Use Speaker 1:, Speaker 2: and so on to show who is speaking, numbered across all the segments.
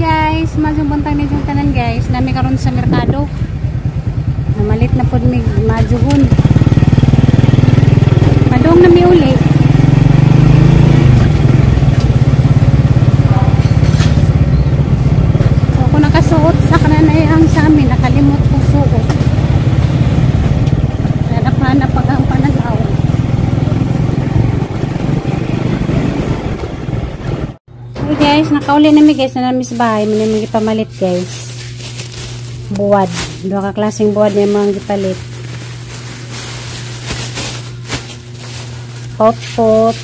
Speaker 1: Guys, maayong buntag ninyong tanan guys. Nami karon sa merkado. Namalit na pod mi majuhon. Padong na mi uli. So, ako nakasuot sa kananay ang sa amin, nakalimot ko suot. Hanap-hanap pag ang pananaw. Hey guys, nakauli na mi guys, na nami sa bahay, may nami gipamalit guys. Buwad, duha ka klaseng buwad niya mga gipalit. Pot-pot.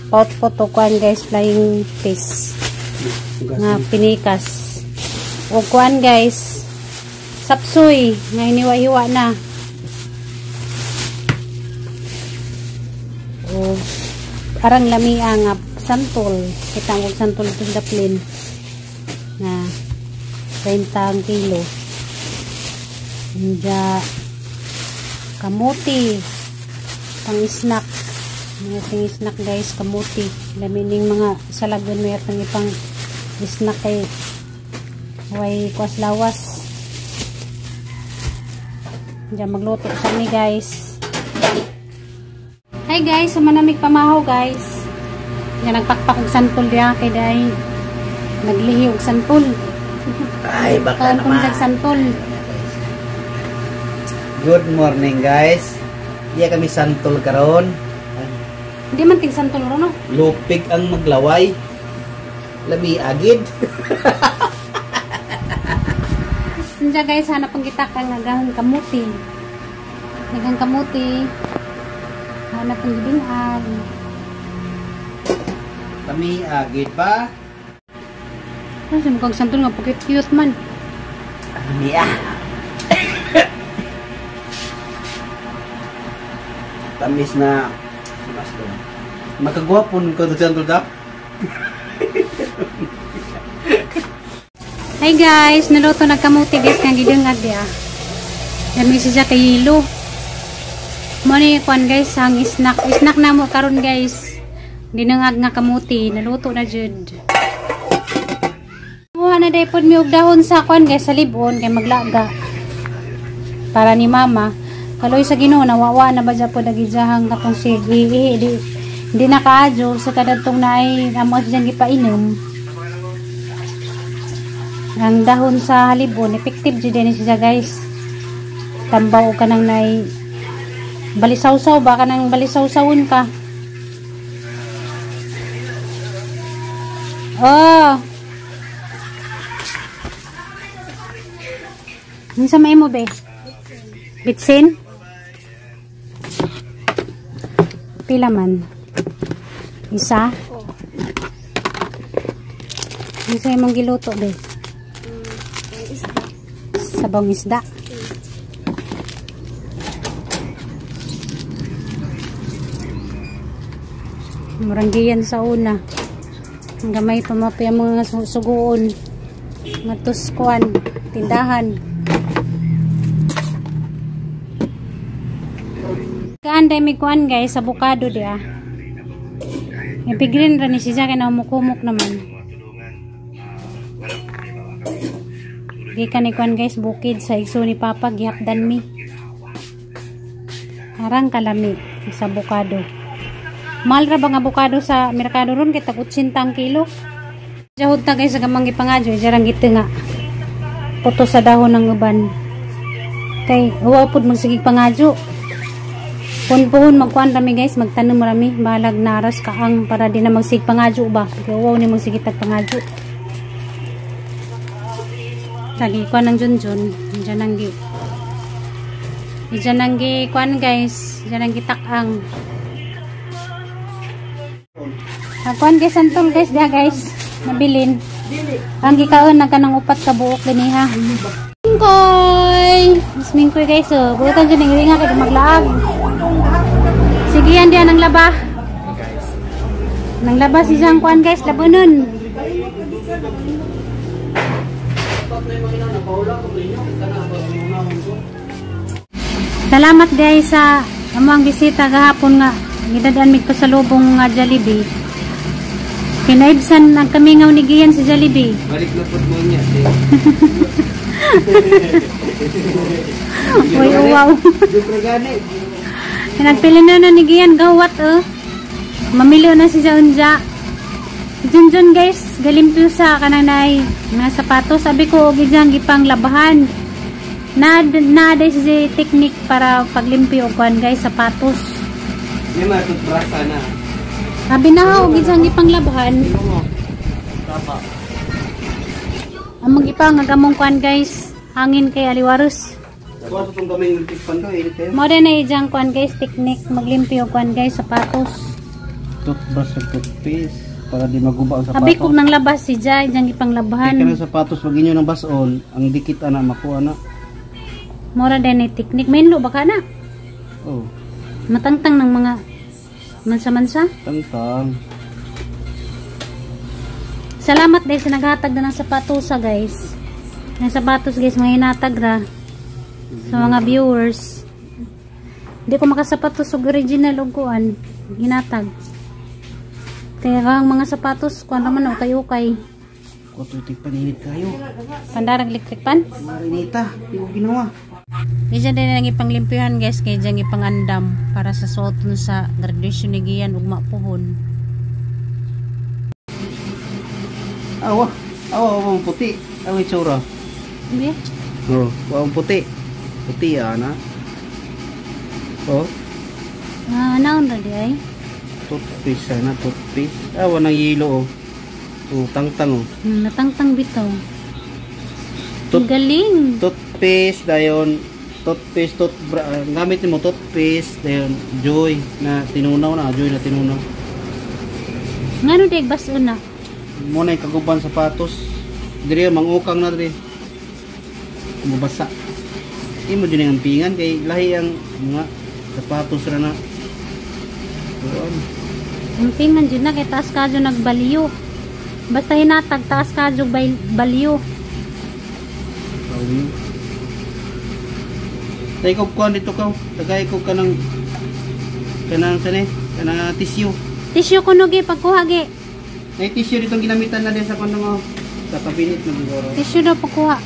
Speaker 1: Pot-pot o kuan guys, flying fish. Nga pinikas. O kuan guys, sapsoy, nga hiniwa-hiwa na. O arang lamia nga santol, kita ang santol itong daplin na 30 ang kilo. Inja kamuti pang snack, mga pang snack guys, kamuti. Lamining mga salagon may atang ipang snack kay way kuas lawas. Inja magluto sa mi guys. Hi guys, sumanamig pamahaw guys. Nga nagpakpak og santol diha kay dai naglihi og santol.
Speaker 2: Ay, baka naman.
Speaker 1: Santol.
Speaker 2: Good morning guys. Diya kami santol karon.
Speaker 1: Hindi man tig santol ron no.
Speaker 2: Lupig ang maglaway. Labi agid.
Speaker 1: Sinja guys, hanap ang kita kang nagahon kamuti. Naghang kamuti. Hanap ang gibingag.
Speaker 2: Kami agid ba?
Speaker 1: Ano sa mukhang santol nga pukit cute man.
Speaker 2: Kami ah. Tamis na makagwapon ko sa santol da.
Speaker 1: Hi guys, naluto na kamuti guys nga gidungag diha. Dami siya kay hilo. Mo ni kuan guys ang snack. Snack na mo karon guys. Dinungag nga kamuti, naluto na jud. Muha na day pod mi og dahon sa kuan guys sa libon kay maglaga. Para ni mama. Kaloy sa Ginoo nawawa na ba pod agijahang katong sige di nakaadyo sa kadadtong naay amo siyang gipainom. Ang dahon sa halibon effective jud ni siya guys. Tambaw ka nang nay balisawsaw ba ka nang balisawsawon ka. Oh. Unsa may mo be? Bitsin? Pila man? Isa? Unsa imong giluto be? Sabong isda. Muranggiyan sa una. Ang gamay pamapya mga suguon. Matuskuan, tindahan. Kaan day may kuan guys, abukado dia. Ipigrin ra ni siya kay naumukumok naman. Gikan ni kuan guys, bukid sa igso ni Papa gihapdan mi. Harang kalami sa abukado. Mahal ra bang abukado sa merkado ron kay tag 80 ang kilo. Jahod ta guys sa gamang gipangadyo, jarang gitenga. Puto sa dahon ng uban. Kay huwaw pud magsigig pangadyo. Punpuhon magkuan rami guys, magtanom rami, balag naras kaang para di na magsig pangadyo ba. Kay huwaw ni magsigig tag pangadyo. Lagi kuan ng junjun, diyan ang gi. Diyan ang gi kuan guys, diyan ang gitak-ang. Kuan guys, santol guys diha guys, nabilin. Ang gikaon na kanang upat ka buok dinhi ha. Mingkoy. Mas mingkoy guys oh, buotan jud ning ringa kay maglaag. Sige yan diha nang laba. Nang laba si siyang kuan guys, labonon. Salamat guys sa among bisita gahapon nga gidad-an mig pasalubong nga Jollibee. Kinaibsan ang kamingaw ni Gian sa Jollibee.
Speaker 2: Balik na po mo niya.
Speaker 1: Uy, wow.
Speaker 2: Dupre gani.
Speaker 1: Nagpili na na ni Gian gawat oh. Mamilo na si Jaunja. Junjun guys, galimpyo sa kanang nay mga sapatos. Sabi ko og ijang gipang labahan. Na na day si technique para paglimpyo og kuan guys sapatos.
Speaker 2: May mga toothbrush na.
Speaker 1: Sabi na og ijang gipang labahan.
Speaker 2: Tapa.
Speaker 1: Among gipang agamong kuan guys, hangin kay aliwaros.
Speaker 2: Kuha sa itong gamay yung tikpan to, init kayo.
Speaker 1: Mo na ijang kuan guys technique maglimpyo og kuan guys sapatos.
Speaker 2: Toothbrush at toothpaste para di maguba ang sapatos.
Speaker 1: Abi kog nang labas si Jai ijang gipang labahan.
Speaker 2: Kaya kanang sapatos pag inyo ng bason, ang dikit ana makuha na.
Speaker 1: Mora din ay technique. Mainlo baka na.
Speaker 2: Oh,
Speaker 1: Matangtang ng mga mansa-mansa.
Speaker 2: tangtang.
Speaker 1: Salamat guys sa naghatag na ng sapatos guys. Ng sapatos guys, mga hinatag ra sa mga viewers. Hindi ko makasapatos og original og kuan, hinatag. Kaya ang mga sapatos kuan raman ukay-ukay.
Speaker 2: Kuha to tikpan init kayo.
Speaker 1: Pandarag electric pan.
Speaker 2: Marinita, di ko ginawa.
Speaker 1: Diyan din ang ipanglimpihan guys kay diyan ipangandam para sa suoton sa graduation ni Gian ugma puhon.
Speaker 2: Awa, awa, awa, puti. Awa itsura.
Speaker 1: Hindi.
Speaker 2: Oh, awa puti. Puti ana. Oh,
Speaker 1: Ah, naon ra di ay?
Speaker 2: toothpaste ana, toothpaste. Awa nang yelo oh. Oh, tangtang oh.
Speaker 1: Natangtang bitaw. Ang galing.
Speaker 2: Toothpaste dayon, toothpaste, toothbrush, gamit nimo toothpaste dayon, Joy na tinunaw na, Joy na tinunaw.
Speaker 1: Ngano di baso na?
Speaker 2: Mo na kaguban sapatos. Diri mangukang na diri. Mabasa. Imo jud ang pingan kay lahi ang mga sapatos ra na. Kuan.
Speaker 1: Ang pingan jud na kay taas kadyo nagbaliyo. Basta hinatag taas kadyo baliyo.
Speaker 2: Tay ko kuan dito ka. Tagay ko kanang kanang sani, kanang tissue.
Speaker 1: Tissue kuno gi pagkuha gi.
Speaker 2: Nay tissue ditong ginamitan na din sa kuno mo. Sa cabinet na siguro.
Speaker 1: Tissue daw pagkuha.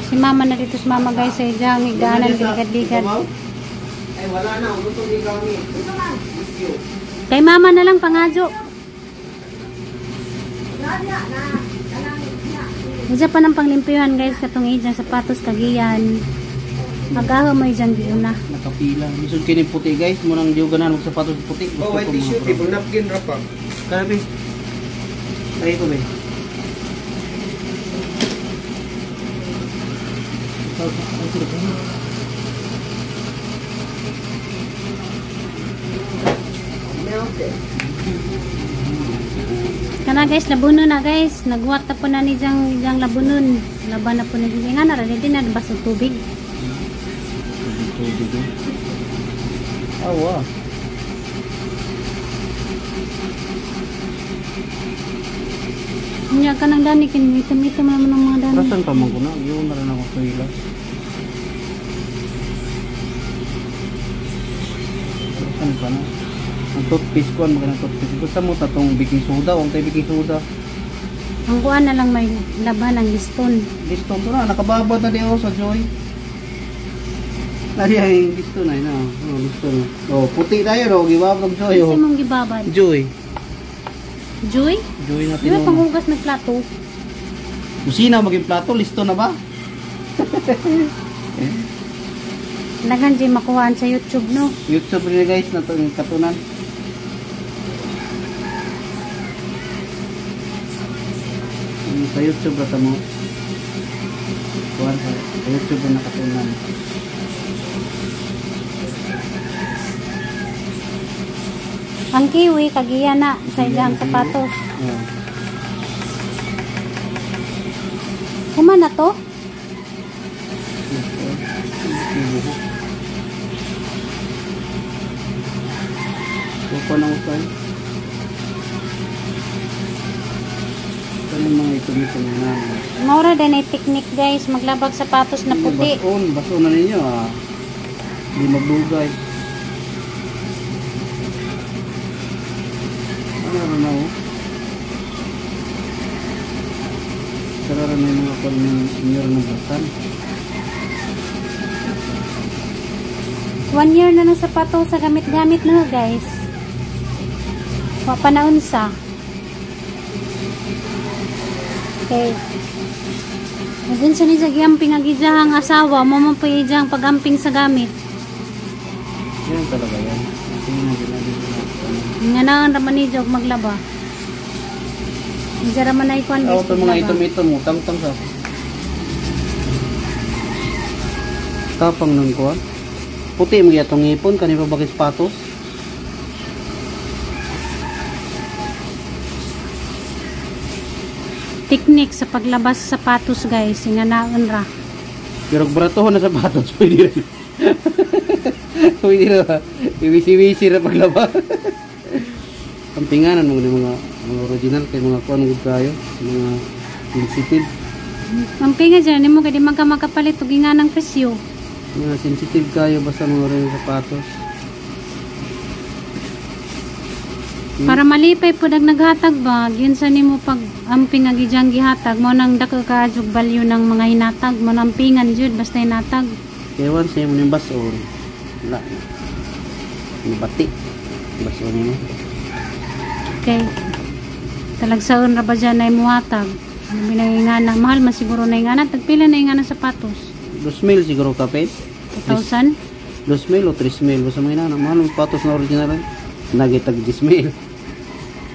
Speaker 1: Si mama na dito, si mama guys ay diyang higdanan ligad-ligad.
Speaker 2: Ay wala na, ulo ni kami. Tissue.
Speaker 1: Kay mama na lang pangadyo. Diyan pa ng panglimpyuhan guys katong ijang sapatos kagiyan. Magaho mo ijang giuna.
Speaker 2: Nakapila. Lisod kini puti guys, mo nang diuganan og sapatos puti.
Speaker 3: Oh, white tissue, table napkin ra pa.
Speaker 2: Karabi. Ay ko be.
Speaker 1: Kana guys, labunon na guys. Nagwat na po na ni jang jang labunon. Laban na po na jang nga na din na basta tubig.
Speaker 2: Tubig. Awa.
Speaker 1: Nya kanang dani kin itim-itim naman ang mga dani.
Speaker 2: Rasan pa man ko na, yun na rin ako sa ila. Rasan pa na. Ang toothpaste ko, ang magandang toothpaste. Gusto mo tatong baking soda, huwag tayo baking soda.
Speaker 1: Ang kuan na lang may laban ang liston.
Speaker 2: Liston to na, nakababad na di ako sa Joy. Nari ang liston na, yun na. Oh, liston. Oh, puti tayo, no? Gibabad Joy.
Speaker 1: Kasi
Speaker 2: Oh.
Speaker 1: mong gibabad.
Speaker 2: Joy.
Speaker 1: Joy?
Speaker 2: Joy na
Speaker 1: Di ba
Speaker 2: tinuno.
Speaker 1: panghugas ng plato?
Speaker 2: Kusina, maging plato, liston na ba?
Speaker 1: Daghan jay makuhaan sa YouTube, no?
Speaker 2: YouTube rin guys, na katunan. Sa YouTube rata mo. Kuhan sa YouTube na nakatunan.
Speaker 1: Ang kiwi, kagiya na sa iyang sapatos.
Speaker 2: Yeah.
Speaker 1: Kuman na to?
Speaker 2: Kuha na usay. Ano mga ito na.
Speaker 1: Maura din ay technique guys, maglabag sapatos na puti.
Speaker 2: Bason, bason na ninyo ah. Hindi maglugay. na oh. Sarara na yung mga kwan ng inyo ng batan.
Speaker 1: 1 year na ng sapato sa gamit-gamit na guys. Wa pa na unsa. Okay. Nagin siya ni sa giamping ang ijahang asawa, mo man po ijahang pag-amping sa gamit.
Speaker 2: Yan talaga yan. Tingnan din natin.
Speaker 1: Nga na ang raman ni Jog maglaba. Hindi raman na ikuan
Speaker 2: Ako ito mga itom-itom mo, tangtang sa. Tapang ng kuwan. Puti mo itong ngipon, kanina pa bakit patos?
Speaker 1: Teknik sa paglabas sa sapatos guys, nga naon ra.
Speaker 2: Pero bratohon na sapatos, pwede rin. Pwede rin. Iwisi-wisi na paglaba. Kampinganan mo mga original kay mga kuan gud kayo, mga sensitive.
Speaker 1: Mampinga dyan, nimo kay di man ka makapalit og inganang presyo.
Speaker 2: Mga sensitive kayo basta mga original sapatos.
Speaker 1: Para malipay po nag naghatag ba, yun sa nimo pag amping ang ijang gihatag, mo nang dako ka jud value ng mga hinatag, mo nang ampingan jud basta hinatag.
Speaker 2: Kaya once mo ning bason, wala. Nabati. Bason nimo.
Speaker 1: Okay. Talagsaon ra ba dyan ay muhatag? Binayingana, mahal man siguro na ingana, tagpila na ingana sapatos?
Speaker 2: 2,000 siguro kape.
Speaker 1: 2,000?
Speaker 2: 2,000 o 3,000 basta mga inana, mahal ang sapatos na original. Nagitag 10,000.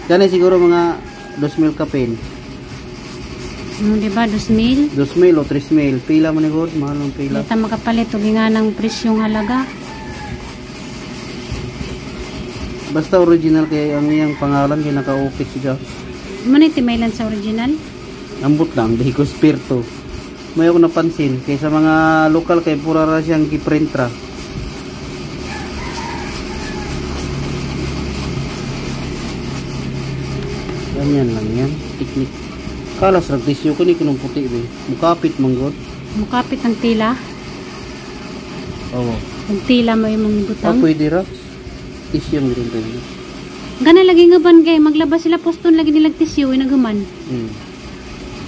Speaker 2: Kani siguro mga 2,000 kapin.
Speaker 1: Ano, diba? 2,000?
Speaker 2: 2,000 o 3,000. Pila man ni God, mahal ang pila.
Speaker 1: Kita makapalit og inganang presyong halaga.
Speaker 2: Basta original kay ang iyang pangalan kay naka-upit siya.
Speaker 1: Mano timailan sa original?
Speaker 2: Ambot lang, di ko spirito. May ako napansin kay sa mga lokal kay pura ra siyang giprint ra. Ganyan lang yan, teknik. Kalas rag tissue ko ni kunong puti be. Mukapit man god.
Speaker 1: Mukapit ang tila.
Speaker 2: Oo.
Speaker 1: Ang tila mo imong butang.
Speaker 2: Ah, pwede ra. Tissue mo rin pwede.
Speaker 1: Gana lagi nga ban kay maglabas sila poston lagi nilag tissue inaghuman.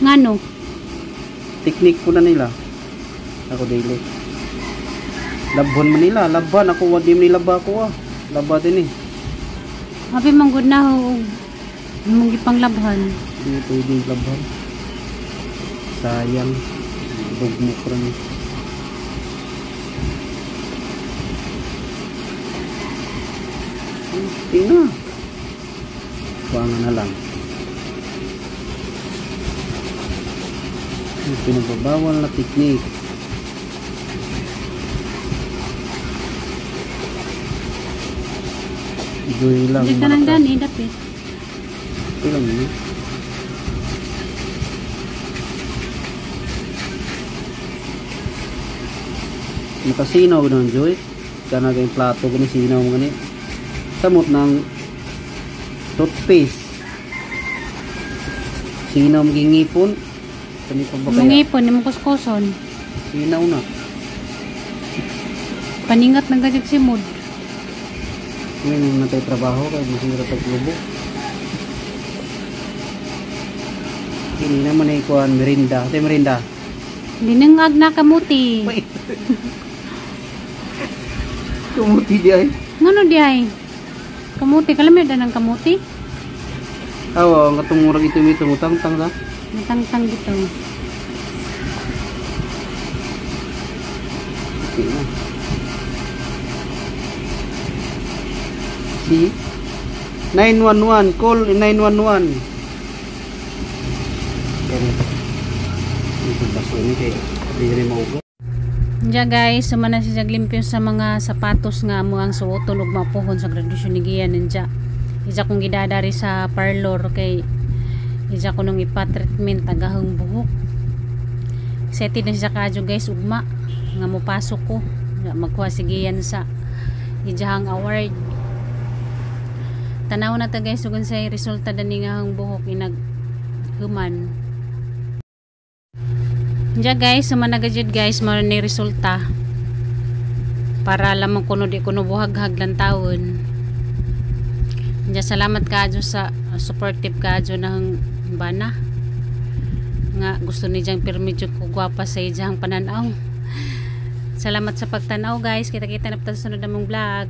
Speaker 1: Ngano?
Speaker 2: Teknik po na nila. Ako daily. Labhon man nila, labhan ako wa di man nilaba ako ah. Laba din eh.
Speaker 1: Abi man gud na ho imong gipanglabhan.
Speaker 2: Hindi pwede labhan. Sayang. Dugmok ra ni. Tingnan. Kuangan na lang. Yung pinagbabawal na teknik. Joy lang.
Speaker 1: Hindi ka nang gani, dapit.
Speaker 2: Ilang yun? Makasinaw ng Joy. Kanaga yung plato, gani sinaw mo gani. Samot ng toothpaste. Sinaw magingipon. Kani pa ba kaya?
Speaker 1: Mangipon, imong kuskuson.
Speaker 2: Sinaw na.
Speaker 1: Paningat ng gajag si Mood.
Speaker 2: Ngayon na tayo trabaho kaya masira taglubo. Kini naman ay kuan merinda. Ate merinda.
Speaker 1: Dinengag na kamuti.
Speaker 2: Kamuti di ay.
Speaker 1: Ngano di ay? Kamuti kalamit na ng kamuti.
Speaker 2: Aw, ang katong murag ito mutang-tang ta.
Speaker 1: Mutang-tang dito.
Speaker 2: Okay na. See? 911, call 911. Kaya ito baso ni kay di rin mauga.
Speaker 1: Diya guys, sumana si Jag limpyo sa mga sapatos nga mo ang suoton ug mapuhon sa graduation ni Gian ninja. Ija kong gidadari sa parlor kay ija ko nung ipa-treatment tagahang buhok. Excited na siya kaadyo guys ugma nga mopasok ko. Magkuha si Gian sa ijahang award. Tanaw na ta guys ug unsay resulta dani nga ang buhok inag human. Diya guys, sumana gajud guys, mao ni resulta. Para lamang kuno di kuno buhaghag lang tawon. Diya, salamat kaadyo sa supportive kaadyo ng bana nga gusto ni Jang pirmi jud ko gwapa sa iyang pananaw. Salamat sa pagtanaw, guys. Kita-kita na pa sa sunod namong vlog.